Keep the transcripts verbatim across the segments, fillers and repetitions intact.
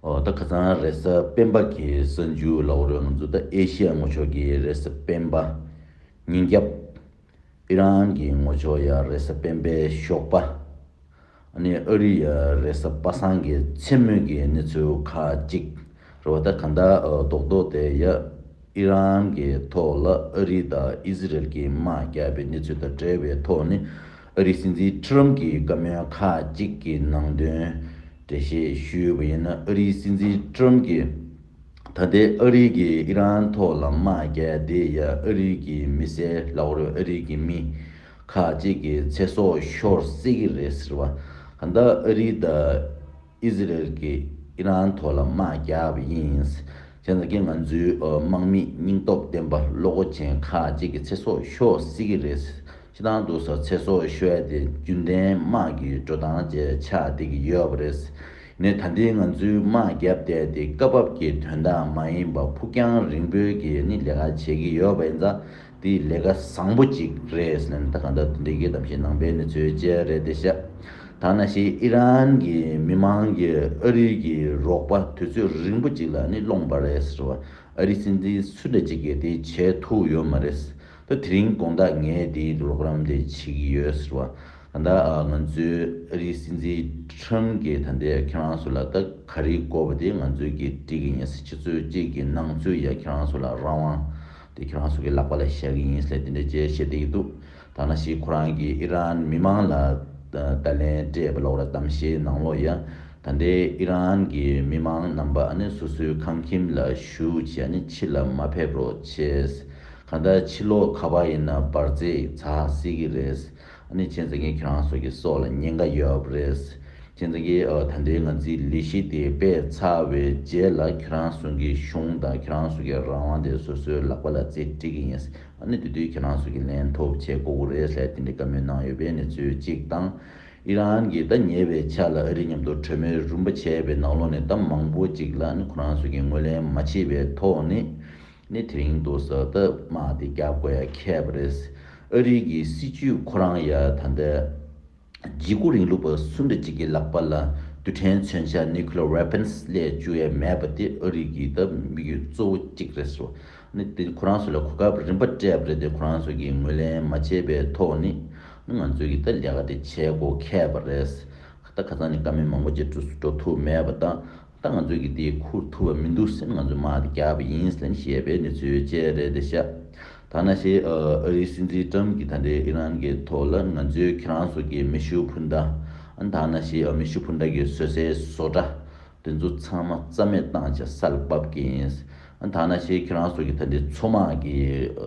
ཨོ་ད་ཁ་སང་རེས་གཟའ་སྤེན་པ་གི་གསར་འགྱུར་ལབ་དགོས་རེད། ང་ཚོ་ད་ཨེ་ཤི་ཡ་ངོས་ཕྱོགས་ཀྱི་རེས་གཟའ་སྤེན་པ་ཉིན་རྒྱབ། ཨི་རན་གྱི་ངོས་ཕྱོགས་ཡ་རེས་གཟའ་སྤེན་པའི་ཞོགས་པ། ཨ་ནི་ཨ་རི་ཡ་རེས་གཟའ་པ་སངས་ཀྱི་མཚན་མོ་གི་གནས་ཚུལ་ཁག་ཅིག་རེད་བ། ད་གང་ལྟར་ཨ་རྡོག་རྡོག་དེ་ཡ་ཨི་རན་གྱི་ཐོག་ལ་ཨ་རི་དང་ཨི་ཟི་རེལ་གྱི་དམག་བརྒྱབ་པའི་གནས་ཚུལ་དང་འབྲེལ་བའི་ཐོག་ནས་ཨ་རིའི་སྲིད་འཛིན་ཁྲི་རམ་གྱི་བཀའ་མོལ་ཁག་ཅིག་གི་ནང་དོན་འགྲེལ་བཤད་ཞུས་པ་ཡིན་ན། ཨ་རིའི་སྲིད་འཛིན་ཁྲི་རམ་གྱིས་ད་ལྟའི་ཨ་རི་གིས་ཨི་རན་ཐོག་ལ་དམག་བརྒྱབ་དེ་ཡ་ཨ་རི་གི་མི་སེར་ལབ་དགོས་རེད། ཨ་རི་གི་མི་ཁག་ཅིག་གི་ཚེ་སྲོག་ཤོར་སྲིད་ཀྱི་རེད་ཟེར་བ། གང་ལྟར་ཨ་རི་དང་ཨི་ཟི་རེལ་གྱིས་ཨི་རན་ཐོག་ལ་དམག་བརྒྱབ་པ་ཡིན། བྱས་ཙང་གི་ང་ཚོའི་ཨ་དམག་མི་སྙིང་སྟོབས་ལྡན་པ་བློ་སྒོ་ཆེན་ཁག་ཅིག་གི་ཚེ་སྲོག་ཤོར་སྲིད་ཀྱི་རེད། སྤྱིར་བཏང་དུ་ས་ཚེ་སྲོག་ཤོར་ཡ་དེ་རྒྱུན་ལྡན་དམག་གི་འགྲོ་སྟངས་བཅས་ཆགས་བསྡད་ཀྱི་ཡོད་པ་རེད། ནས་ད་ལྟའི་ང་ཚོའི་དམག་བརྒྱབ་བསྡད་དེ་སྐབས་བབ་ཀྱི་དོན་དག་མ་ཡིན་པ་ཕུགས་རྒྱང་རིང་པོའི་གི་ནི་ལས་ཀ་བྱེད་ཀྱི་ཡོད་པ་ཡིན་ཙང་དེ་ལས་ཀ་བཟང་པོ་ཅིག་རེད་ཟེར་ནས་ད་གང་ལྟར་དེ་འདྲའི་གི་གཏམ་བཤད་གནང་པའི་གནས་ཚུལ་བཅས་རེད་དེ་ཤག་ད་ནང་བཞིན་ཨི་རན་གྱི་མི་མང་གིས་ཨ་རི་གི་རོགས་པ་དུས་ཚོད་རིང་པོ་ཅིག་ལ་ནི་སློང་པ་རེད་ཟེར་བ། ཨ་རིའི་སྲིད་འཛིན་སུ་འདྲ་ཅིག་གིས་དེ་བྱེད་ཐུབ་ཡོད་མ་རེད། ད་དེ་རིང་དགོང་དག་ངས་དེའི་རོགས་རམ་དེ་བྱེད་ཀྱི་ཡོད་ཟེར་བ། ད་ལྟ་ང་ཚོའི་ཨ་རིའི་སྲིད་འཛིན་ཁྲི་རམ་གྱིས་ད་ལྟའི་ཁྱེད་རང་ཚོ་ལ་ད་ག་རེ་དགོས་པ་དེ་ང་ཚོས་ཀྱིས་སྤྲད་ཀྱི་ཡིན། ཆུ་ཚོད་གཅིག་གི་ནང་ཚུད་ཡ་ཁྱེད་རང་ཚོ་ལ་རང་དབང་དེ་ཁྱེད་རང་ཚོ་གི་ལག་པ་ལ་བཞག་གི་ཡིན་ཟེར་དེ་འདྲ་ཅིག་བཤད་བསྡད་ཀྱི་འདུག་ད་ནང་བཞིན་ཁོ་རང་གིས་ཨི་རན་མི་མང་ལ་ད་ལན་སྤྲད་པ་ལབ་དགོས་རེད། གཏམ་བཤད་ནང་ལོགས་ཡ་ད་ལྟའི་ཨི་རན་གྱི་མི་མང་རྣམ་པ་ཨ་ནི་སོ་སོའི་ཁང་ཁྱིམ་ལ་བཞུགས་བྱས་ནས་ཕྱི་ལ་མ་ཕེབས་རོགས་བྱས། གང་ལྟར་ཕྱི་ལོགས་ག་པར་ཡིན་ན་འབར་རྫས་ཚ་སྲིད་ཀྱི་རེད། ཨ་ནི་བྱས་ཙང་གི་ཁྱེད་རང་ཚོ་གི་སྲོག་ལ་ཉེན་ཁ་ཡོད་པ་རེད། བྱས་ཙང་གི་ཨ་ད་ལྟའི་ང་ཚོའི་ལས་གཞི་དེ་སྤེལ་ཚར་བའི་རྗེས་ལ་ཁྱེད་རང་ཚོ་གི་གཞུང་དང་ཁྱེད་རང་ཚོ་གི་རང་དབང་དེ་སོ་སོའི་ལག་པ་ལ་རྩིས་སྤྲད་ཀྱི་ཡིན། ཨ་ནི་དེ་དུས་ཁྱེད་རང་ཚོ་གི་ལན་ཐོབ་བྱེད་དགོས་ཀྱི་རེད་ཟེར་དེ་འདྲའི་བཀའ་མོལ་གནང་ཡོད་པའི་གནས་ཚུལ་གཅིག་དང་། ཨི་རན་གྱིས་ད་ཉེ་བའི་ཆར་ལ་ཨ་རི་མཉམ་དུ་གྲོས་མོལ་རིམ་པ་བྱས་པའི་ནང་ལོགས་ནས་ད་མང་པོ་ཅིག་ལ་ནི་ཁོ་རང་ཚོ་གིས་ངོས་ལེན་མ་བྱས་པའི་ཐོག་ནས་ནི་དེ་རིང་དུ་ས་ད་དམག་དེ་རྒྱག་དགོས་ཡ་ཁེལ་བ་རེད། ཨ་རི་གི་སྲིད་ཇུས་ཁོ་རང་ཡ་ད་ལྟ་འཇིགས་སྐུལ་རིང་ལུགས་པ་སུ་འདྲ་ཅིག་གི་ལག་པ་ལ་རྡུལ་ཕྲན་མཚོན་ཆ་nuclear weapons སླེབས་བཅུག་ཡ་མེད་པ་དེ་ཨ་རི་གི་ད་དམིགས་ཡུལ་གཙོ་བོ་གཅིག་རེད་ཟེར་བ། ནི་དེ་ཁོ་རང་ཚོ་ལ་གོ་སྐབས་རིམ་པ་སྤྲད་པ་རེད་དེ་ཁོ་རང་ཚོ་གིས་ངོས་ལེན་མ་བྱས་པའི་ཐོག་ནི་ནི་ང་ཚོས་ཀྱི་ད་ལས་ཀ་དེ་བྱེད་དགོས་ཁེལ་བ་རེད། ད་ཁ་སང་ནི་བཀའ་མོལ་མང་པོ་ཅིག་འགྲོ་འགྲོ་ཐུབ་མེད་པ་དང་ད་ང་ཚོས་ཀྱི་དེ་འཁུར་ཐུབ་པ་མི་འདུག་ཟེར་ནས་ང་ཚོས་དམག་དེ་རྒྱག་པ་ཡིན་ཟེར་ནས་བཤད་པའི་གནས་ཚུལ་བཅས་རེད་དེ་ཤག་ད་ནང་བཞིན་ཨ་རིའི་སྲིད་འཛིན་ཀྲམ་གྱིས་ད་ལྟའི་ཨི་རན་གྱི་ཐོག་ལ་ང་ཚོས་ཁྱེད་རང་ཚོ་གི་མེ་ཤུགས་འཕུར་མདའ་ཨ་ད་ནང་བཞིན་ཨ་མེ་ཤུགས་འཕུར་མདའ་གི་བཟོ་སའི་བཟོ་གྲྭ་དེ་ཚོ་ཚང་མ་རྩ་མེད་བཏང་བྱས་ས་ལ་ཕབ་ཀྱི་ཡིན། ཨ་ད་ནང་བཞིན་ཁྱེད་རང་ཚོ་གི་ད་ལྟའི་མཚོ་དམག་གི་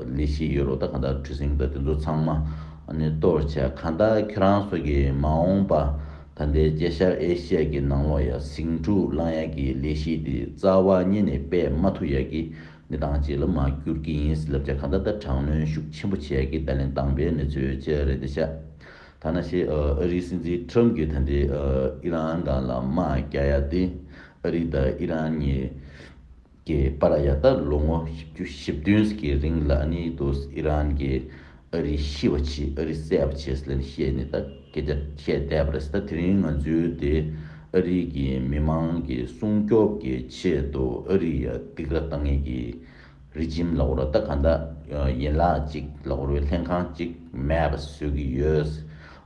ལས་གཞི་ཡོད་རོགས་ད་གང་ལྟར་གྲུ་གཟིངས་དང་དེ་ཚོ་ཚང་མ་ཨ་ནི་གཏོར་བྱས་གང་ལྟར་ཁྱེད་རང་ཚོ་གི་མ་འོངས་པ་ད་ལྟའི་དཀྱིལ་ཤར་ཨེ་ཤི་ཡ་གི་ནང་ལོགས་ཡ་ཟིང་འཁྲུག་བསླང་ཡ་གི་ལས་གཞི་དེ་རྩ་བ་ཉིད་ནས་སྤེལ་མ་ཐུབ་ཡ་གི་གནས་སྟངས་ཅིག་ལ་མར་འགྱུར་གྱི་ཡིན་ཟེར་ལབ་བྱས་གང་ལྟར་ད་དྲག་གནོན་ཤུགས་ཆེན་པོ་བྱས་ཀྱི་བརྡ་ལན་བཏང་པའི་གནས་ཚུལ་བཅས་རེད་དེ་ཤག་ད་ནང་བཞིན་ཨ་རིའི་སྲིད་འཛིན་ཁྲམ་གྱིས་ད་ལྟའི་ཨི་རན་སྒང་ལ་དམག་རྒྱག་ཡ་དེ་ཨ་རི་དང་ཨི་རན་གཉིས་ཀྱི་བར་ཡ་ད་ལོ་ངོ་བཞི་བཅུ་ཞེ་བདུན་གྱི་རིང་ལ་ནི་དུ་ཨི་རན་གྱིས་ཨ་རི་ཤི་བ་བྱེད་ཨ་རི་བསད་པ་བྱེད་ཟེར་ནས་བཤད་ནས་ད་སྐད་ཆ་བཤད་བསྡད་པ་རེད། ད་དེ་རིང་ང་ཚོའི་དེ་ཨ་རི་གི་མི་མང་གི་སྲུང་སྐྱོབ་ཀྱི་ཆེད་དུ་ཨ་རི་ཡ་སྡིགས་ར་བཏང་ཡས་ཀྱི་རི་ཇིམ་ལབ་དགོས་རེད། ད་གང་ལྟར་ཡན་ལག་ཅིག་ལབ་དགོས་རེད། ལྷན་ཁང་ཅིག་མེད་པ་བཟོ་གི་ཡོད།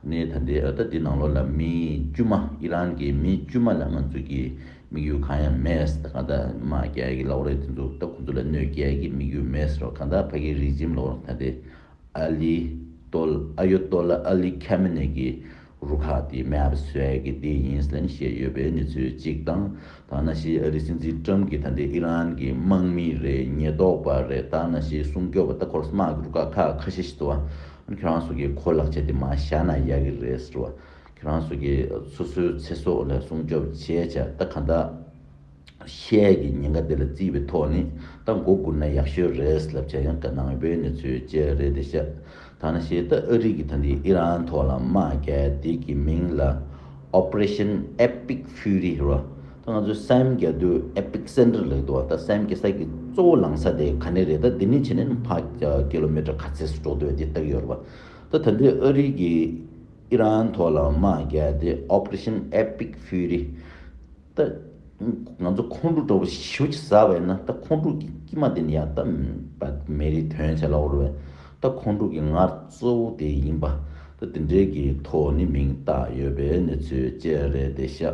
ནས་ད་ལྟའི་ད་འདི་ནང་ལོགས་ལ་མི་དཀྱུས་མ་ཨི་རན་གྱི་མི་དཀྱུས་མ་ལ་ང་ཚོ་གི་དམིགས་ཡུལ་གང་ཡང་མེད། ད་གང་ལྟར་དམག་རྒྱག་ཡས་ཀྱི་ལབ་དགོས་རེད། དེ་ཚོ་ད་ཁོང་ཚོ་ལ་གནོད་སྐྱེལ་ཡས་ཀྱི་དམིགས་ཡུལ་མེད་ཟེར་བ། གང་ལྟར་ཕ་གིའི་རི་ཇིམ་ལབ་དགོས་རེད། ད་ལྟའི་ཨ་ལི་ཏོལ་ཨ་ཡོ་ཏོ་ལ་ཨ་ལི་ཁ་མེ་ནེ་གི་རུ་ཁག་དེ་མེད་པ་བཟོ་ཡས་ཀྱི་དེ་ཡིན་ཟེར་ནས་བཤད་ཡོད་པའི་གནས་ཚུལ་གཅིག་དང་། ད་ནང་བཞིན་ཨ་རིའི་སྲིད་འཛིན་ཀྲམ་གྱིས་ད་ལྟའི་ཨི་རན་གྱི་དམག་མི་རེད། ཉེན་རྟོག་པ་རེད། ད་ནང་བཞིན་སྲུང་སྐྱོབ་པ་ད་ཁོ་རང་དམག་གི་རུ་ཁག་ཁག་ཁ་ཤས་ཤིག་འདུག་བ། ཁྱོད་རང་ཚོ་གི་ཁོ་ལག་ཆ་དེ་མར་བཞག་ན་ཡག་གི་རེད་ཟེར་བ། ཁྱོད་རང་ཚོ་གི་སོ་སོའི་ཚེ་སྲོག་ལ་སྲུང་སྐྱོབ་བྱས་བྱས་ད་ག་འདྲ་བཤད་ཀྱི་ཉེན་ཁ་དེ་ལ་བརྩིས་པའི་ཐོག་ནས་ད་མགོ་སྒུར་ན་ཡག་ཤོས་རེད་ལབ་བྱས་ཡང་བཀའ་གནང་ཡོད་པའི་གནས་ཚུལ་བཅས་རེད་དེ་ཤག་ད་ནང་བཞིན་ད་ཨ་རི་གིས་ད་འདི་ཨི་རན་ཐོག་ལ་དམག་རྒྱག་དེ་གི་མིང་ལ་Operation Epic Fury རོ། ད་ང་ཚོས་སེམས་རྒྱག་དུས་Epic Center ལབ་འདུག་ད་སེམས་ཀྱི་ས་ཀྱི་གཙོ་བོ་ལངས་ས་དེ་ག་ནས་རེད། ད་འདི་ནས་བྱས་ནས་ཕར་ཀི་ལོ་མི་ཊར་ག་ཚད་སུ་འགྲོ་འདུག་དེ་ལྟ་གི་ཡོད་རེད་པ། ད་ད་འདི་ཨ་རི་གིས་ཨི་རན་ཐོག་ལ་དམག་རྒྱག་དེ་Operation Epic Fury ད་ ང་ཚོ་ཁོང་ཁྲོ་འདྲ་བོ་ཞེ་པོ་ཅིག་ཟ་བས་ན། ད་ཁོང་ཁྲོ་གི་དཀྱིལ་མ་དེ་ནི་ཡང་ད་མེ་རི་ཐོན་བྱས་ལ་འོར་བས། ད་ཁོང་ཁྲོ་གི་ངར་གཙོ་བོ་དེ་ཡིན་པ། ད་དེ་འདྲའི་གི་ཐོག་ནས་མིང་བཏགས་ཡོད་པའི་གནས་ཚུལ་བཅས་རེད་དེ་ཤག་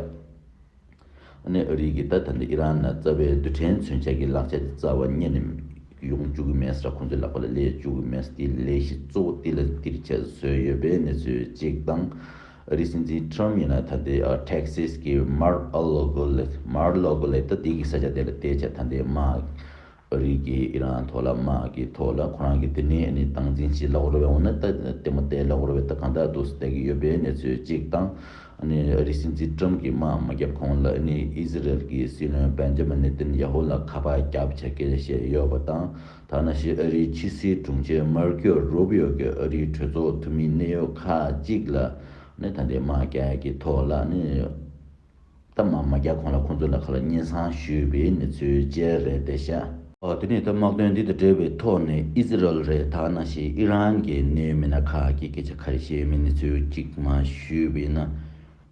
ཨ་ནི་ཨ་རི་གིས་ད་ད་ལྟ་ཨི་རན་ལ་རྩ་བའི་རྡུལ་ཕྲན་མཚོན་ཆ་གི་ལག་ཆ་དེ་རྩ་བ་ཉིད་ནས་ཡོང་བཅུག་གི་མེད་ཟེར། ཁོང་ཚོའི་ལག་པ་ལ་སླེབས་བཅུག་གི་མེད་ཟེར། དེའི་ལས་གཞི་གཙོ་བོ་དེ་ལ་དེར་ཆ་བཟོས་ཡོད་པའི་གནས་ཚུལ་གཅིག་དང་། ཨ་རིའི་སྲིད་འཛིན་ཊམ་ཡིན་ན་ད་ལྟའི་ཨ་ཊེག་སིས་ཀྱི་མར་ཨ་ལོ་གོ་ལེ་མར་ལོ་གོ་ལེ་ད་དེ་གི་ས་ཆ་དེ་ལ་བསྡད་བྱས་ད་ལྟའི་དམག་ཨ་རི་གིས་ཨི་རན་ཐོག་ལ་དམག་གི་ཐོག་ལ་ཁོ་རང་གིས་དེ་ནས་ཨ་ནི་སྟངས་འཛིན་བྱེད་ལབ་དགོས་རེད་པས། འོ་ན་ད་ལྟད་མོ་བལྟས་ལབ་དགོས་རེད་པས། ད་གང་ལྟར་འདུག་སེ་བསྡད་ཀྱི་ཡོད་པའི་གནས་ཚུལ་གཅིག་དང་། ཨ་ནི་ཨ་རིའི་སྲིད་འཛིན་ཊམ་གྱིས་དམག་མ་བརྒྱབ་གོང་ལ་ཨ་ནི་ཨི་ཟི་རེལ་གྱི་སྲིད་བློན་བེན་ཇ་མིན་ནེ་ཏན་ཡ་ཧུ་ལ་ཁ་པར་བརྒྱབ་བྱས་སྐད་ཆ་བཤད་ཡོད་པ་དང་། ད་ནང་བཞིན་ཨ་རིའི་ཕྱི་སྲིད་དྲུང་ཆེ་མར་ཀོ་རུ་བི་ཡོ་གིས་ཨ་རིའི་གྲོས་ཚོགས་འཐུས་མི་གནད་ཡོད་ཁག་ཅིག་ལ་ཨ་ནི་ད་ལྟའི་དམག་རྒྱག་ཡག་གི་ཐོག་ལ་ཨ་ནི། ད་དམག་མ་རྒྱག་གོང་ལ་ཁོང་ཚོ་ལ་ཁ་ལ་སྙན་སེང་ཞུས་པའི་གནས་ཚུལ་བཅས་རེད་དེ་ཤག་ཨོ་དེ་ནས་ད་དམག་དོན་འདི་དང་འབྲེལ་བའི་ཐོག་ནས་ཨི་ཟི་རལ་རེད། ད་ནང་བཞིན་ཨི་རན་གྱི་གནད་ཡོད་མི་སྣ་ཁག་གིས་སྐད་ཆ་ག་རེ་བཤད་ཡོད་མེད་གནས་ཚུལ་གཅིག་མར་ཞུས་པ་ཡིན་ན།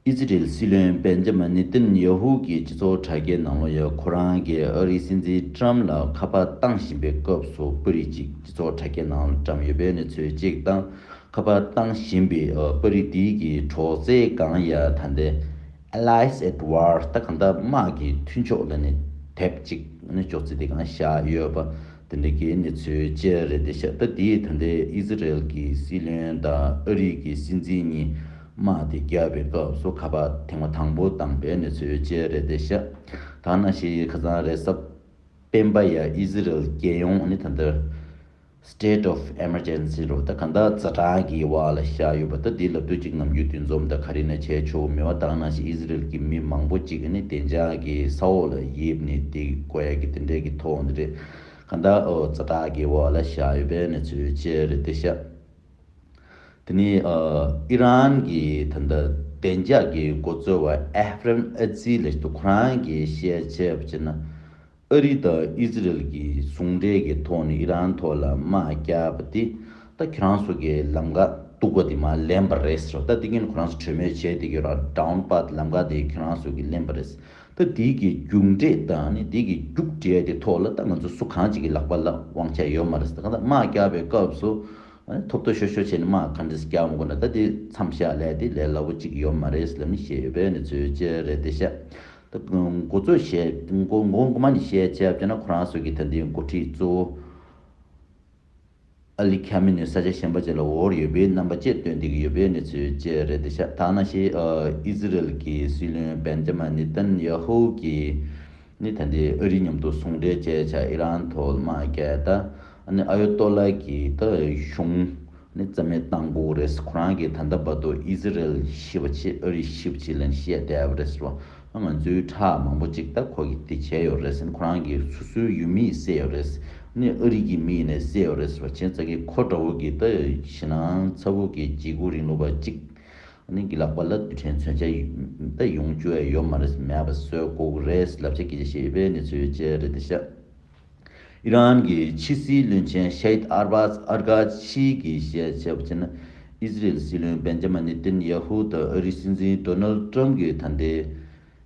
ཨི་ཟི་རེལ་སྲིད་བློན་བེན་ཇ་མིན་ནེ་ཏན་ཡ་ཧུ་གིས་སྤྱི་ཚོགས་དྲ་རྒྱའི་ནང་ལོགས་ཡ་ཁོ་རང་གིས་ཨ་རིའི་སྲིད་འཛིན་ཊམ་ལ་ཁ་པར་བཏང་བཞིན་པའི་སྐབས་སུ་པར་རིས་གཅིག་སྤྱི་ཚོགས་དྲ་རྒྱའི་ནང་ལ་བཀྲམ་ཡོད་པའི་གནས་ཚུལ་གཅིག་དང་། ཁ་པར་བཏང་བཞིན་པའི་ཨ་པར་རིས་དེའི་གི་གྲོགས་རྩེ་སྒང་ཡ་ད་ལྟའི་Allies at War ད་གང་ལྟར་དམག་གི་མཐུན་ཕྱོགས་ལ་ནི་དེབ་ཅིག་ནི་ཅོག་ཙེ་དེ་སྒང་བཞག་ཡོད་པ་དེ་འདྲ་གི་གནས་ཚུལ་བཅས་རེད་དེ་ཤག་ད་དེའི་ད་ལྟའི་ཨི་ཟི་རེལ་གྱི་སྲིད་བློན་དང་ཨ་རི་གི་སྲིད་འཛིན་གཉིས་དམག་དེ་བརྒྱབ་པའི་སྐབས་སུ་ཁ་པར་ཐེངས་མ་དང་པོ་བཏང་པའི་གནས་ཚུལ་བཅས་རེད་དེ་ཤག་ད་ནང་བཞིན་ཁ་སང་རེས་གཟའ་སྤེན་པ་ཡ་ཨི་ཟི་རེལ་རྒྱལ་ཡོངས་ནི་ད་ལྟར་State of Emergency རོ། ད་གང་ལྟར་ཛ་དྲག་གི་དབང་ལ་བཞག་ཡོད་པ། ད་འདི་ལབ་དུས་གཅིག་ནམ་རྒྱུན་དུས་འཛོམས་དང་ག་རེ་ནས་བྱས་ཆོག་མེད་པ། ད་ག་ནང་བཞིན་ཨི་ཟི་རེལ་གྱི་མི་མང་པོ་གཅིག་ནི་བདེ་འཇགས་ཀྱི་ས་འོག་ལ་ཡིབ་ནས་བསྡད་དགོས་ཡ་གི་དེ་འདྲའི་གི་ཐོག་འདི་རེད། གང་ལྟར་ཨོ་ཛ་དྲག་གི་དབང་ལ་བཞག་ཡོད་པའི་གནས་ཚུལ་བཅས་རེད་དེ་ཤག་དེ་ནི་ཨ་ཨི་རན་གྱི་ད་ལྟ་བདེ་འཇགས་ཀྱི་འགོ་གཙོ་བ་ཨེ་ཧྥ་རིམ་ཨ་ཛི་ལགས་ཏུ་ཁོ་རང་གིས་བཤད་བྱས་པ་བྱས་ན། ཨ་རི་དང་ཨི་ཟི་རེལ་གྱི་ཟུང་འབྲེལ་གྱི་ཐོག་ནས་ཨི་རན་ཐོག་ལ་དམག་བརྒྱབ་པ་དེ་ད་ཁྱེད་རང་ཚོ་གི་ལམ་ཁ་སྡུག་པ་དེ་མར་ལེན་པ་རེད་ཟེར་བ། ད་དེ་གིན་ཁོ་རང་ཚོ་གྲོས་མོལ་བྱས་དེ་གི་ར་ཌའུན་པཱཐ་ལམ་ཁ་དེ་ཁྱེད་རང་ཚོ་གི་ལེན་པ་རེད། ད་དེ་གི་མཇུག་འབྲས་དང་ནི་དེ་གི་མཇུག་འབྲས་དེ་ཐོག་ལ་ད་ང་ཚོ་སུ་གང་ཅིག་གི་ལག་པ་ལ་དབང་ཆ་ཡོད་མ་རེད། ད་གང་ལྟར་དམག་བརྒྱབ་པའི་སྐབས་སུ་ཐོབ་ཐོབ་ཤོར་ཤོར་བྱས་ནས་དམག་ག་འདྲས་བརྒྱབ་མ་དགོས་ན་ད་དེ་མཚམས་བཞག་ལས་དེ་ལས་སླ་པོ་ཅིག་ཡོད་མ་རེད་ལབ་ནས་བཤད་ཡོད་པའི་གནས་ཚུལ་བཅས་རེད་དེ་ཤག་ད་འགོ་གཙོ་བཤད་འགོ་འགོ་འགོ་མ་ནས་བཤད་བྱས་པ་ན་ཁོ་རང་ཚོ་གི་ད་ལྟའི་འགོ་ཁྲིད་གཙོ་བོ་ཨ་ལི་ཁ་མི་ནི་ས་ཆ་གཞན་པ་ཅིག་ལ་འོར་ཡོད་པའི་རྣམ་པ་བཅས་སྟོན་བསྡད་ཀྱི་ཡོད་པའི་གནས་ཚུལ་བཅས་རེད་དེ་ཤག་ད་ནང་བཞིན་ཨི་ཟི་རེལ་གྱི་སྲིད་བློན་བེན་ཇ་མ་ནི་ཏན་ཡ་ཧུ་གིས་ནི་ད་ལྟའི་ཨ་རི་མཉམ་དུ་ཟུང་འབྲེལ་བྱས་བྱས་ཨི་རན་ཐོག་དམག་བརྒྱབ། ད་ཨ་ནི་ཨ་ཡོ་ཏོ་ལ་གི་ད་གཞུང་ནི་རྩ་མེད་བཏང་དགོས་རེད། ཁོ་རང་གིས་ད་ལྟ་བར་དུ་ཨི་ཟི་རེལ་ཤི་བ་ཆེ་ཨ་རི་ཤི་བ་ཆེ་ལབ་བཤད་བསྡད་པ་རེད་ཟེར་བ། ང་ཚོའི་ཁྲག་མང་པོ་ཅིག་ད་ཁོ་གིས་དེ་བྱས་ཡོད་རེད་ཟེར། ཁོ་རང་གིས་སོ་སོའི་ཡུལ་མིས་བསད་ཡོད་རེད། ནི་ཨ་རི་གི་མི་ཡིན་ནས་བསད་ཡོད་རེད་ཟེར་བ། བྱས་ཙང་གི་ཁོ་འདྲ་བོ་གི་ད་ཞེད་སྣང་ཚ་བོ་གི་འཇིགས་སྐུལ་རིང་ལུགས་པ་ཅིག་ནི་གི་ལག་པ་ལ་རྡུལ་ཕྲན་མཚོན་ཆ་ད་ཡོང་བཅུག་ཡ་ཡོད་མ་རེད། མེད་པ་བཟོ་དགོས་ཀྱི་རེད་ལབ་བྱས་སྐད་ཆ་བཤད་ཡོད་པའི་གནས་ཚུལ་བཅས་རེད་དེ་ཤག་ཨི་རན་གྱི་ཕྱི་སྲིད་བློན་ཆེན་ཤེད་ཨར་བཱས་ཨར་གྷ་ཆི་གིས་བཤད་བྱས་པ་བྱས་ན། ཨི་ཟི་རེལ་སྲིད་བློན་བེན་ཇ་མ་ནི་ཏན་ཡ་ཧུ་དང་ཨ་རིའི་སྲིད་འཛིན་ཌོ་ནལ་ཏྲམ་གྱིས་ད་ལྟའི་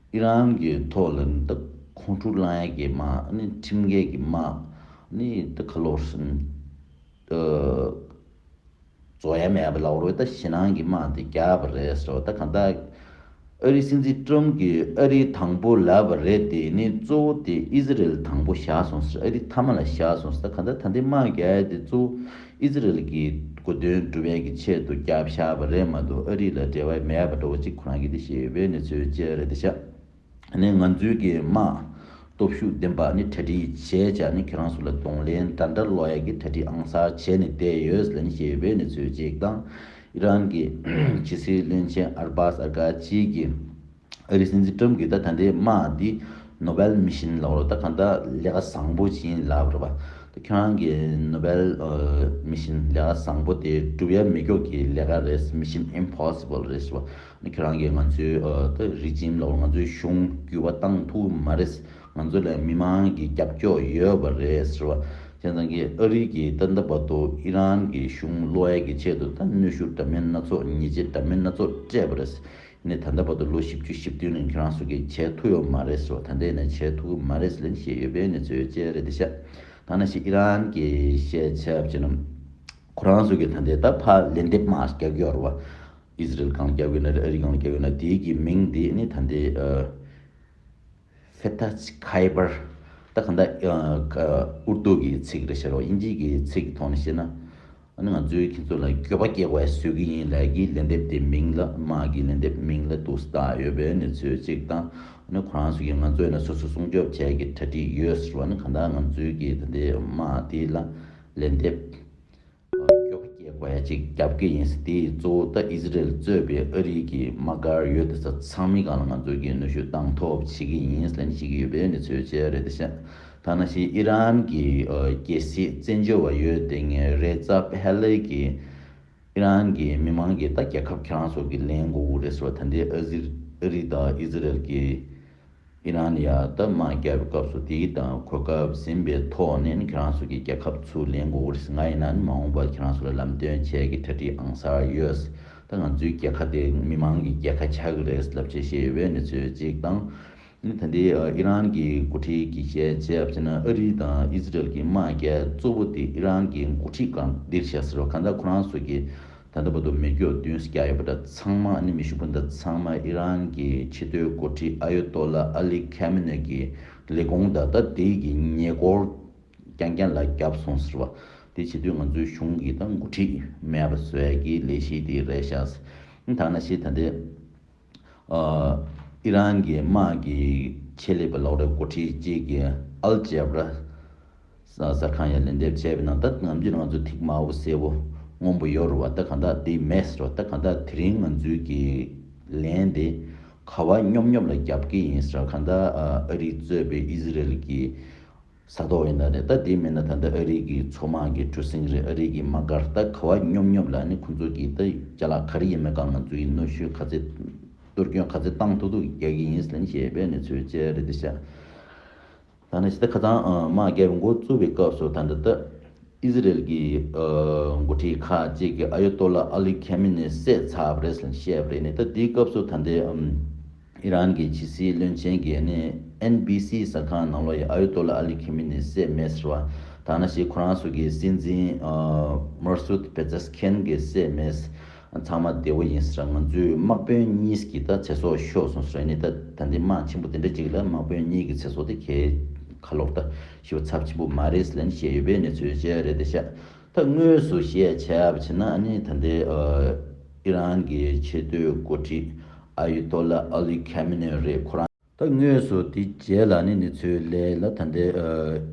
ཨི་རན་གྱི་ཐོག་ལ་ད་ཁོང་ཁྲོ་ལངས་ཡས་ཀྱི་དམག་ནི་ཁྲིམས་འགལ་གྱི་དམག་ནི་ད་ག་ལོར་སོང་། རྫོགས་ཡ་མེད་པ་ལབ་རོགས། ད་ཞེད་སྣང་གི་དམག་དེ་རྒྱག་པ་རེད་ཟེར་བ། ད་གང་ལྟར་ཨ་རིའི་སྲིད་འཛིན་ཏྲམ་གྱིས་ཨ་རི་དང་པོ་ལབ་པ་རེད། དེ་ནི་གཙོ་བོ་དེ་ཨི་ཟི་རེལ་དང་པོ་བཞག་སོང་ཟེར། ཨ་རི་མཐའ་མ་ལ་བཞག་སོང་ཟེར། ད་གང་ལྟར་ད་ལྟའི་དམག་རྒྱག་ཡ་དེ་གཙོ་བོ་ཨི་ཟི་རེལ་གྱི་དགོས་དོན་སྒྲུབ་ཡ་གི་ཆེད་དུ་རྒྱབ་བཞག་པ་རེད་མ་གཏོགས་ཨ་རི་ལ་འབྲེལ་བ་མེད་པ་འདྲ་བོ་ཅིག་ཁོ་རང་གིས་དེ་བཤད་ཡོད་པའི་གནས་ཚུལ་བཅས་རེད་དེ་ཤག་ནི་ང་ཚོའི་གི་དམག་སྟོབས་ཤུགས་ལྡན་པ་ནི་གྲ་སྒྲིག་བྱས་བྱས་ནི་ཁྱེད་རང་ཚོ་ལ་གདོང་ལེན་འདྲ་འདྲ་སློག་ཡ་གི་གྲ་སྒྲིག་ཨང་གསར་བྱས་ནས་བསྡད་ཡོད་ལབ་ནས་བཤད་ཡོད་པའི་གནས་ཚུལ་གཅིག་དང་། ཨི་རན་གྱི་ཕྱི་སྲིད་བློན་ཆེན་ཨར་བཱས་ཨར་གྷ་ཆི་གིས་ཨ་རིའི་སྲིད་འཛིན་ཏྲམ་གྱིས་ད་ད་ལྟའི་དམག་འདི་ནོ་བེལ་མི་ཤན་ལབ་རོགས། ད་གང་ལྟར་ལས་ཀ་བཟང་པོ་ཅིག་ཡིན་ལབ་རེད་པ། ད་ཁྱེད་རང་གིས་ནོ་བེལ་མི་ཤན་ལས་ཀ་བཟང་པོ་དེ་སྒྲུབ་ཡ་མི་མགྱོགས་ཀྱི་ལས་ཀ་རེད། Mission Impossible རེད་ཟེར་བ། ནི་ཁྱེད་རང་གིས་ང་ཚོའི་ཨ་ད་རི་ཇིམ་ལ་ང་ཚོའི་གཞུང་འགྱུར་བ་བཏང་ཐུབ་མ་རེད། ང་ཚོ་ལ་མི་མང་གི་རྒྱབ་སྐྱོར་ཡོད་པ་རེད་ཟེར་བ། བྱས་ཙང་གི་ཨ་རི་གིས་ད་ལྟ་བར་དུ་ཨི་རན་གྱི་གཞུང་སློག་ཡ་གི་ཆེད་དུ་ད་གནོན་ཤུགས་འདྲ་མིན་སྣ་ཚོགས་ཉེས་ཆད་འདྲ་མིན་སྣ་ཚོགས་སྤྲད་པ་རེད། ནས་ད་ལྟ་བར་དུ་ལོ་བཞི་བཅུ་ཞེ་བདུན་ནས་ཁྱེད་རང་ཚོ་གིས་བྱས་ཐུབ་ཡོད་མ་རེད་ཟེར་བ། ད་ལྟའི་ནས་བྱས་ཐུབ་ཀྱི་མ་རེད་ཟེར་ལན་བཤད་ཡོད་པའི་གནས་ཚུལ་བཅས་རེད་དེ་ཤག་ད་ནང་བཞིན་ཨི་རན་གྱི་བཤད་བྱས་པ་བྱས་ན། ཁོ་རང་ཚོ་གིས་ད་ལྟའི་ད་ཕར་ལན་འདེབས་མར་རྒྱག་གི་ཡོད་རེད་བ། ཨི་ཟི་རེལ་གང་རྒྱག་གི་ཡོད་ན་རེད། ཨ་རི་གང་རྒྱག་གི་ཡོད་ན། དེའི་གི་མིང་དེ་ནི་ད་ལྟའི་ཨ། ཕེ་ཐ་ཅི་ཁའི་བར། ད་གང་ལྟར་ཨ་ཨུར་དུ་གི་ཚིག་རེད་ཤག་རོ། དབྱིན་ཇི་གི་ཚིག་གི་ཐོག་ནས་བཤད་ན། ཨ་ནི་ང་ཚོའི་ཁྱེད་ཚོ་ལ་འགྱོད་པ་སྐྱེ་བ་བཟོ་གི་ཡིན་ལབ་ཀྱི་ལན་འདེབས་དེ་མིང་ལ། དམག་གི་ལན་འདེབས་མིང་ལ་འདུག་སེ་བཏགས་ཡོད་པའི་གནས་ཚུལ་གཅིག་དང་། ཨ་ནི་ཁོ་རང་ཚོ་གིས་ང་ཚོ་ཡིན་ན་སོ་སོ་སྲུང་སྐྱོབ་བྱེད་ཀྱི་གྲ་སྒྲིག་ཡོད་ཟེར་བ། ཨ་ནི་གང་ལྟར་ང་ཚོའི་གི་ད་ལྟའི་དམག་དེ་ལ་ལན་འདེབས། འགྱོད་པ་སྐྱེ་དགོས་ཡ་ཅིག་རྒྱབ་ཀྱི་ཡིན་ཟེར། དེ་གཙོ་བོ་ད་ཨི་ཟི་རེལ་གཙོས་པའི་ཨ་རི་གི་དམག་སྒར་ཡོད་དེ་ཚོ་ཚང་མའི་སྒང་ལ་ང་ཚོ་གིས་གནོན་ཤུགས་བཏང་ཐབས་བྱེད་ཀྱི་ཡིན་ཟེར་ནས་བཤད་ཀྱི་ཡོད་པའི་གནས་ཚུལ་བཅས་རེད་དེ་ཤག་ད་ནང་བཞིན་ཨི་རན་གྱི་ཨ་རྒྱལ་སྲིད་བཙན་བྱོལ་བ་ཡོད་དེ་ངས་རེ་ཛ་པ་ཧ་ལེ་གི་ཨི་རན་གྱི་མི་མང་གིས་ད་རྒྱལ་ཁབ་ཁྱེད་རང་ཚོ་གིས་ལེན་དགོས་ཀྱི་རེད་ཟེར་བ། ད་ལྟའི་ཨ་ཟི་ཨ་རི་དང་ཨི་ཟི་རེལ་གྱི་ཨི་རན་ཡ་ད་དམག་རྒྱག་པའི་སྐབས་སུ་དེའི་དང་གོ་སྐབས་ཟིན་པའི་ཐོག་ནས་ནི་ཁྱེད་རང་ཚོ་གི་རྒྱལ་ཁབ་ཚུར་ལེན་དགོས་རེད། ང་ཡིན་ན་ནི་མ་འོངས་པར་ཁྱེད་རང་ཚོ་ལ་ལམ་སྟོན་བྱེད་ཀྱི་གྲ་སྒྲིག་ཨང་གསར་ཡོད། ད་ང་ཚོའི་རྒྱལ་ཁབ་དེ་མི་མང་གི་རྒྱལ་ཁབ་ཆགས་ཀྱི་རེད་ལབ་བྱས་བཤད་ཡོད་པའི་གནས་ཚུལ་གཅིག་དང་། ནི་ད་ལྟའི་ཨི་རན་གྱི་འགོ་ཁྲིད་ཀྱིས་བཤད་བྱས་པ་བྱས་ན། ཨ་རི་དང་ཨི་ཟི་རེལ་གྱི་དམག་རྒྱག་གཙོ་བོ་དེ་ཨི་རན་གྱི་འགོ་ཁྲིད་སྒང་འདིར་བཞག་ཟེར་བ། གང་ལྟར་ཁོ་རང་ཚོ་གིས་ད་ལྟ་བར་དུ་མེ་སྒྱོགས་བདུན་བརྒྱབ་ཡོད་པ་འདྲ། ཚང་མ་ནི་མེ་ཤུགས་འཕུར་མདའ་ཚང་མ་ཨི་རན་གྱི་ཆེས་མཐོའི་འགོ་ཁྲིད་ཨ་ཡོ་ཏོ་ལ་ཨ་ལི་ཁ་མེ་ནེ་གི་ལས་ཁུངས་དང་ད་དེ་གི་ཉེ་འཁོར་རྐྱང་རྐྱང་ལ་བརྒྱབ་སོང་ཟེར་བ། དེ་བྱེད་དུས་ང་ཚོའི་གཞུང་གི་ད་འགོ་ཁྲིད་མེད་པ་བཟོ་ཡ་གི་ལས་གཞི་དེ་རེད་ཤག་ད་ནང་བཞིན་ད་ལྟའི་ཨ་ཨི་རན་གྱི་དམག་གི་ཆེད་ལས་པ་ལོག་རེ་འགོ་ཁྲིད་ཅིག་གིས་ཨལ་ཇེབ་ར་གསར་ཁང་ཡ་ལན་འདེབས་བྱས་པའི་ནང་། ད་ནམ་རྒྱུན་ང་ཚོ་ཐིག་དམར་པོ་སེར་པོ་སྔོན་པོ་ཡོད་རེད་བ། ད་གང་ལྟར་དེ་མེད་ཟེར་བ། ད་གང་ལྟར་དེ་རིང་ང་ཚོའི་གི་ལན་དེ་ག་བ་སྙོབ་སྙོབ་ལ་རྒྱབ་ཀྱི་ཡིན་ཟེར་བ། གང་ལྟར་ཨ་ཨ་རི་གཙོས་པའི་ཨི་ཟི་རེལ་གྱི་ས་ཐོག་ཡིན་ན་རེད། ད་དེ་མིན་ན་ད་ལྟ་ཨ་རི་གི་མཚོ་དམག་གི་གྲུ་གཟིངས་རེད། ཨ་རི་གི་དམག་སྒར་ད་ག་བ་སྙོབ་སྙོབ་ལ་ནི་ཁོང་ཚོ་གིས་ད་ཅ་ལག་ག་རེ་ཡིན་མིན་སྒང་ང་ཚོ་ཡིས་གནོན་ཤུགས་ག་ཚད་གཏོར་སྐྱོན་ག་ཚད་བཏང་ཐུབ་ཐུབ་རྒྱག་གི་ཡིན་ཟེར་ནས་བཤད་པའི་གནས་ཚུལ་བཅས་རེད་དེ་ཤག་ད་ནི་ཕྱི་ཟླ་ཁ་སང་ཨ་དམག་རྒྱག་པའི་འགོ་བཙུགས་པའི་སྐབས་སུ་ད་ལྟ་ད་ཨི་ཟི་རེལ་གྱི་ཨ་འགོ་ཁྲིད་ཁག་ཅིག་གིས་ཨ་ཡོ་ཏོ་ལ་ཨ་ལི་ཁ་མེ་ནེ་བསད་ཚར་བ་རེད་ཟེར་ནས་བཤད་པ་རེད། ནི་ད་དེའི་སྐབས་སུ་ད་ལྟའི་ཨམ་ཨི་རན་གྱི་ཕྱི་སྲིད་བློན་ཆེན་གྱིས་ནི་ཨེན་བྷི་སི་གསར་ཁང་ནང་ལོགས་ཡ་ཨ་ཡོ་ཏོ་ལ་ཨ་ལི་ཁ་མེ་ནེ་བསད་མེད་ཟེར་བ། ད་ནང་བཞིན་ཁོ་རང་ཚོ་གི་སྲིད་འཛིན་ཨ་མར་སུད་པེ་ཛེ་སི་ཁན་གྱིས་བསད་མེད། ཚང་མ་བདེ་བོ་ཡིན་ཟེར། ང་ཚོའི་དམག་དཔོན་གཉིས་ཀྱི་ད་ཚེ་སྲོག་ཤོར་སོང་ཟེར་ནས། ད་ད་འདི་དམག་ཆེན་པོ་དེ་འདྲ་ཅིག་ལ་དམག་དཔོན་གཉིས་ཀྱི་ཚེ་སྲོག་དེ་གལ་ཁ་ལོག་ད་ཞེ་པོ་ཚབས་ཆེན་པོ་མ་རེད་ཟེར་ནས་བཤད་ཡོད་པའི་གནས་ཚུལ་བཅས་རེད་དེ་ཤག་ད་དངོས་སུ་བཤད་བྱས་པ་བྱས་ན་ཨ་ནི་ད་ལྟའི་ཨ་ཨི་རན་གྱི་ཆེས་མཐོའི་འགོ་ཁྲིད་ཨ་ཡུ་ཏོ་ལ་ཨ་ལི་ཁ་མེ་ནེ་རེད། ཁོ་རང་ད་དངོས་སུ་དེ་རྗེས་ལ་ནི་གནས་ཚུལ་སླེབས་ལ། ད་ལྟའི་ཨ་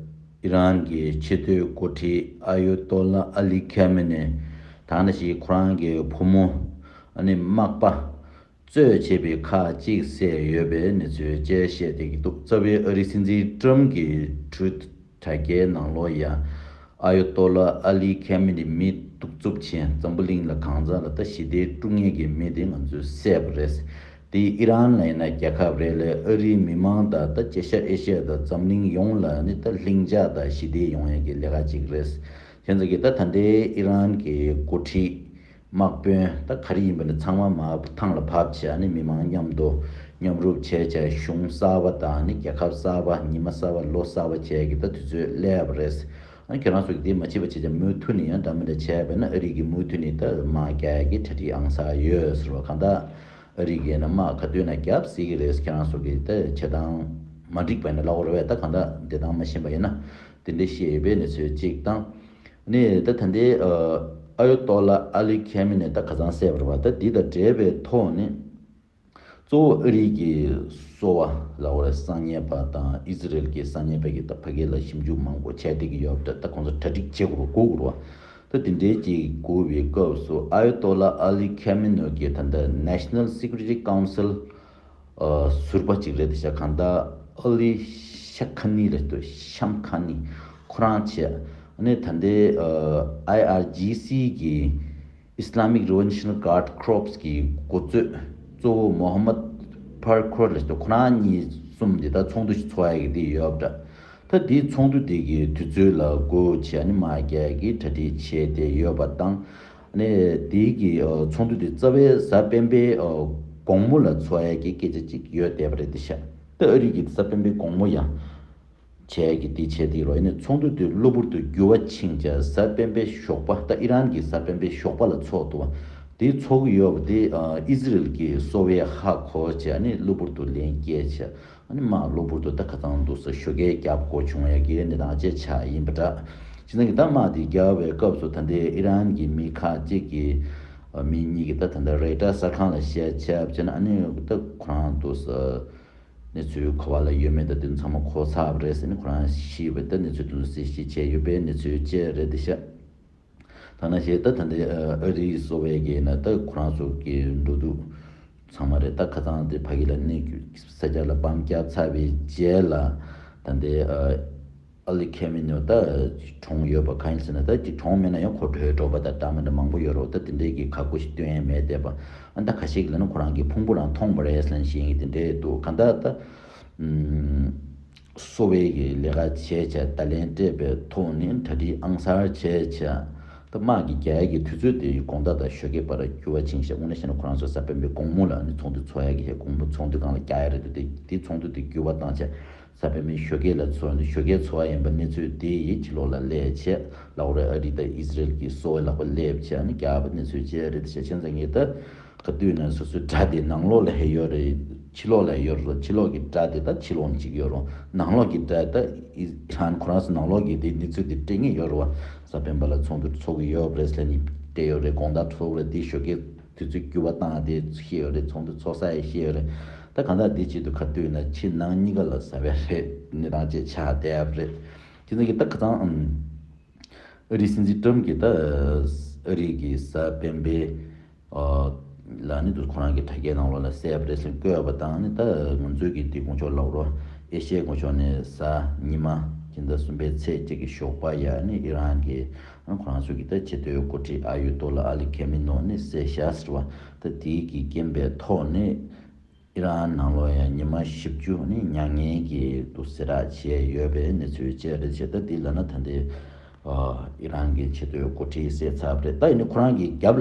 ཨི་རན་གྱི་ཆེས་མཐོའི་འགོ་ཁྲིད་ཨ་ཡོ་ཏོ་ལ་ཨ་ལི་ཁ་མེ་ནེ་དང་ནང་བཞིན་ཁོ་རང་གི་བུ་མོ་ཨ་ནི་མག་པ་གཙོས་བྱས་པའི་ཁག་ཅིག་བསད་ཡོད་པའི་གནས་ཚུལ་བཅས་བཤད་བསྡད་ཀྱི་འདུག་རྩ་བའི་ཨ་རིའི་སྲིད་འཛིན་ཀྲམ་གྱི་Truth དྲ་རྒྱའི་ནང་ལོགས་ཡ། ཨ་ཡོ་ཏོ་ལ་ཨ་ལི་ཁ་མེ་ནེ་མི་གདུག་རྩུབ་ཆེན། འཛམ་བུ་གླིང་ལ་གང་ཟག་ལ་ད་ཞི་བདེ་དཀྲུག་མཁན་གྱི་མི་དེ་ང་ཚོས་བསད་པ་རེད། དེ་ཨི་རན་ལ་ཡིན་ན་རྒྱལ་ཁབ་རེད་ལས། ཨ་རིའི་མི་མང་དང་ད་ཅེ་ཤ་ཨེ་ཤ་ཡ་དང་འཛམ་གླིང་ཡོངས་ལ་ནི་ད་ལྷིང་འཇགས་དང་ཞི་བདེ་ཡོང་ཡ་གི་ལས་ཀ་ཅིག་རེད། དེ་ཚོ་གི་ད་ད་ལྟའི་ཨི་རན་གྱི་འགོ་ཁྲིད་དམག་དཔོན་ད་ག་རེ་ཡིན་པ་ནི་ཚང་མ་མར་ཐང་ལ་བབས་བྱས་ནི་མི་མང་མཉམ་དུ་མཉམ་རུབ་བྱས་བྱས་གཞུང་གསར་པ་དང་ནི་རྒྱལ་ཁབ་གསར་པ། ཉི་མ་གསར་པ་ལོ་གསར་པ་བྱས་ཀྱི་ད་དུས་ཚོད་སླེབས་པ་རེད། ཨ་ཁྱེད་རང་ཚོ་གི་དེ་མ་བྱེད་པ་བྱས་ཀྱང་མུ་མཐུད་ནས་ཡང་འདྲ་མི་འདྲ་བྱས་པས་ན་ཨ་རི་གི་མུ་མཐུད་ནས་ད་དམག་རྒྱག་ཡ་གི་གྲ་སྒྲིག་ཨང་གསར་ཡོད་ཟེར་བ། གང་ལྟར་ཨ་རི་གིས་ན་དམག་ག་དུས་ན་བརྒྱབ་སྲིད་ཀྱི་རེད། ཁྱེད་རང་ཚོ་གི་ད་བྱེད་སྟངས་མ་འགྲིག་པ་ཡིན་ན་ལབ་དགོས་རེད་བས། ད་གང་ལྟར་བདེ་ཐང་མ་ཤེས་པ་ཡིན་ན་དེ་འདྲ་བཤད་ཡོད་པའི་གནས་ཚུལ་གཅིག་དང་། ནས་ད་ད་ལྟའི་ཨ་ཨ་ཡོ་ཏོ་ལ་ཨ་ལི་ཁེ་མི་ནེ་ད་ཁ་སང་བསད་པ་རེད་བ། ད་འདི་དང་འབྲེལ་བའི་ཐོག་ནས་གཙོ་བོ་ཨ་རི་གི་སོ་པ་ལབ་དགོས་རེད། གསང་ཉན་པ་དང་ཨི་ཟི་རེལ་གྱི་གསང་ཉན་པ་གིས་ད་ཕ་གི་ལ་ཞིབ་འཇུག་མང་པོ་བྱས་བསྡད་ཀྱི་ཡོད་པ་འདྲ། ད་ཁོང་ཚོ་གྲ་སྒྲིག་བྱེད་དགོས་རེད། སྒུག་དགོས་རེད་བ། ད་དེ་འདྲའི་ཅིག་སྒུག་པའི་སྐབས་སུ་ཨ་ཡོ་ཏོ་ལ་ཨ་ལི་ཁེ་མི་ནེ་གིས་ད་ལྟ་National Security Council ཟུར་པ་ཅིག་རེད་དེ་ཤག་གང་ལྟར་ཨ་ལི་ཤ་ཁ་ནི་ལ་ཏོ་ཤམ་ཁ་ནི་ཁོ་རང་བྱས། ཨ་ནི་ད་ལྟའི་ཨ་ཨའི་ཨར་ཇི་སི་གི་Islamic Revolutionary Guard Corps གི་འགོ་གཙོས་གཙོ་བོ་མོ་ཧམ་མད་ཕར་ཁོར་ལ་ཏོ་ཁོ་རང་གཉིས་གསུམ་དེ་ད་ཚོགས་འདུ་ཞིག་ཚོགས་ཡ་གི་དེ་ཡོད་པ་འདྲ། ད་དེའི་ཚོགས་འདུ་དེ་གི་དུས་ཚོད་ལ་སྒུག་བྱས་ཨ་ནི་དམག་རྒྱག་གི་གྲ་སྒྲིག་བྱས་བསྡད་ཡོད་པ་དང་། ཨ་ནི་དེའི་གི་ཨ་ཚོགས་འདུ་དེ་རྩ་བའི་གཟའ་སྤེན་པའི་ཨ་ དགོང་མོ་ལ་འཚོགས་ཡ་གི་སྐད་ཆ་ཅིག་ཡོད་བསྡད་པ་རེད་འདི་ཤག་ད་ཨ་རི་གི་གཟའ་སྤེན་པའི་དགོང་མོ་ཡང་བྱས་ཀྱི་དེ་བྱས་དེ་རོ། ཡིན་ནའི་ཚོགས་འདུ་དེ་གློ་བུར་དུ་འགྱུར་བ་ཕྱིན་བྱས་གཟའ་སྤེན་པའི་ཞོགས་པ། ད་ཨི་རན་གྱི་གཟའ་སྤེན་པའི་ཞོགས་པ་ལ་ཚོགས་འདུག་བ། དེ་ཚོགས་ཀྱི་ཡོད་པ་དེ་ཨི་ཟི་རེལ་གྱི་གསོ་བས་ཧ་གོ་བྱས་ནས་གློ་བུར་དུ་ལན་བསྐྱལ་བྱས། ཨ་ནི་དམག་གློ་བུར་དུ་ད་ཁ་སང་འདུག་ས་ཞོགས་ཀས་བརྒྱབ་དགོས་བྱུང་ཡ་གི་གནས་སྟངས་བཅས་ཆགས་ཡིན་པ་འདྲ། བྱས་ཙང་གི་ད་དམག་དེ་བརྒྱབ་པའི་སྐབས་སུ་ད་ལྟའི་ཨི་རན་གྱི་མི་ཁག་ཅིག་གིས་མི་གཉིས་ཀྱིས་ད་ད་ལྟ་རེ་ཏཱ་གསར་ཁང་ལ་བཤད་བྱས་པ་བྱས་ན། ཨ་ནི་ད་ཁོ་རང་འདུག་ས་གནས་ཚུལ་ག་པ་ལ་ཡོད་མེད་ད་དེ་ཚང་མ་གོ་ཚར་བ་རེད་ཟེར་ནས། ཁོ་རང་ཤི་བའི་ད་གནས་ཚུལ་དེ་ཚོ་གསལ་བཤད་བྱས་ཡོད་པའི་གནས་ཚུལ་བཅས་རེད་འདི་ཤག་ཐ་ན་ཞེས་ད་ད་འདི་ཨ་རིའི་གསོ་བའི་གི་ན་ད་ཁོ་རང་ཚོ་གི་འགྲོ་འདུག་ཚང་མ་རེད། ད་ཁ་སང་དེ་ཕ་གི་ལ་གནས་ས་ཆ་ལ་བམ་བརྒྱབ་ཚར་བའི་རྗེས་ལ་ད་འདི་ཨ་ཨ་ལི་ཁེ་མི་ནོ་ད་གྲོངས་ཡོད་པ། གང་ཡིན་ཟེར་ན་ད་ཅིག་གྲོངས་མེད་ན་ཡང་ཁོ་བྲོས་འགྲོ་བ་ད་འདྲ་མི་འདྲ་མང་པོ་ཡོད་རེད། ད་དེ་འདྲའི་གི་ཁག་པོ་ཞིག་སྟོན་ཡས་མེད་བསྡད་པ། ཨ་ད་ཁ་ཤས་ཀྱི་ལ་ན་ཁོ་རང་གི་ཕུང་པོ་རང་མཐོང་བ་རེད་ཟེར་ནས་བཤད་ཡས་དེ་འདྲའི་འདུག་གང་ལྟར་ད། གསོ་བའི་གི་ལས་ཀ་བྱས་བྱས། ད་ལན་སྤྲད་པའི་ཐོག་ནས་གྲ་སྒྲིག་ཨང་གསར་བྱས་བྱས། ད་དམག་གི་རྒྱག་ཡ་གི་དུས་ཚོད་དེ་དགོང་དག་དང་ཞོགས་ཀས་བར་འགྱུར་བ་ཕྱིན་བྱས། དངོས་གནས་བཤད་ན་ཁོ་རང་ཚོ་གཟའ་སྤེན་པའི་དགོང་མོ་ལ་ནི་ཚོགས་འདུ་ཚོགས་ཡ་གི་ཧེ་དགོང་མོ་ཚོགས་འདུ་སྒང་ལ་རྒྱག་ཡ་རེད་དེ། དེ་ཚོགས་འདུ་དེ་འགྱུར་བ་བཏང་བྱས་གཟའ་སྤེན་པའི་ཞོགས་ཀས་ལ་ཚོགས་ནི་ཞོགས་ཀས་ཚོགས་ཡ་ཡིན་པ། གནས་ཚུལ་དེ་ཡི་ཕྱི་ལོགས་ལ་སླེབས་བྱས་ལབ་དགོས་རེད། ཨ་རི་དང་ཨི་ཟི་རེལ་གྱི་གསོ་བའི་ལག་པ་སླེབས་བྱས་ནི་རྒྱག་པ་གནས་ཚུལ་བཅས་རེད་དེ། བྱས་ཙང་གི་ད། ག་དུས་ན་སོ་སོའི་དགྲ་དེ་ནང་ལོགས་ལ་ཧེ་ཡོད་རེད། ཕྱི་ལོགས་ལ་ཡོད་རེད། ཕྱི་ལོགས་ཀྱི་དགྲ་དེ་ད་ཕྱི་ལོགས་ནས་ཅིག་ཡོད་རུང་། ནང་ལོགས་ཀྱི་དགྲ་ད་ཨི་རན་ཁོ་རང་ཚོ་ནང་ལོགས་ཀྱི་དེ་གནས་ཚུལ་དེ་སྤྲད་ངེས་ཡོད་རེད་བ། གཟའ་སྤེན་པ་ལ་ཚོགས་འདུ་ཚོགས་ཀྱི་ཡོད་རེད་ཟེར་ནས་སྤྲད་ཡོད་རེད། དགོང་དག་ཚོགས་རེད། དེ་ཞོགས་ཀས་དུས་ཚོད་འགྱུར་བ་བཏང་དེ་ཤེས་ཡོད་རེད། ཚོགས་འདུ་ཚོགས་ས་ཡང་ཤེས་ཡོད་རེད། ད་གང་ལྟར་དེ་ཆེད་དུ་ག་དུས་ན་ཕྱི་ནང་གཉིས་ཀ་ལ་གཟའ་སྤེན་པའི་གནས་སྟངས་བཅས་ཆགས་བསྡད་ཡོད་རེད། དེ་ཚོ་གི་ད་ཁ་སང་ཨ་རིའི་སྲིད་འཛིན་ཏྲམ་གྱིས་ད་ཨ་རི་གི་གཟའ་སྤེན་པའི་ཨ་ལ་ནི་དུ་ཁོ་རང་གི་དྲ་རྒྱའི་ནང་ལོགས་ལ་གསལ་པོ་རེད་ཟེར་བཀོད་པ་དང་ནི། ད་ང་ཚོའི་གི་དེ་དགོངས་ཕྱོགས་ལབ་རོགས། ཨེ་ཤི་ཡའི་དགོངས་ཕྱོགས་ནས་གཟའ་ཉི་མ་སྤྱི་ཟླ་གསུམ་པའི་ཚེས་གཅིག་གི་ཞོགས་པ་ཡ་ནི་ཨི་རན་གྱི་ཁོ་རང་ཚོ་གི་ད་ཆེས་མཐོའི་འགོ་ཁྲིད་ཨ་ཡུ་ཏོ་ལ་ཨ་ལི་ཁེ་མི་ནོ་ནི་བསད་བཞག་ཟེར་བ། ད་དེའི་གི་རྐྱེན་པའི་ཐོག་ནས། ཨི་རན་ནང་ལོགས་ཡང་ཉི་མ་བཞི་བཅུ་ནི་མྱ་ངན་གྱི་དུ་སེར་བསྒྲགས་བྱས་ཡོད་པའི་གནས་ཚུལ་བཅས་རེད་བྱས། ད་འདི་ལབ་ན་ད་འདི་ཨི་རན་གྱི་ཆེས་མཐོའི་འགོ་ཁྲིད་བསད་ཚར་བ་རེད། ད་ཡིན་ནའི་ཁོ་རང་གི་རྒྱབ་ལ།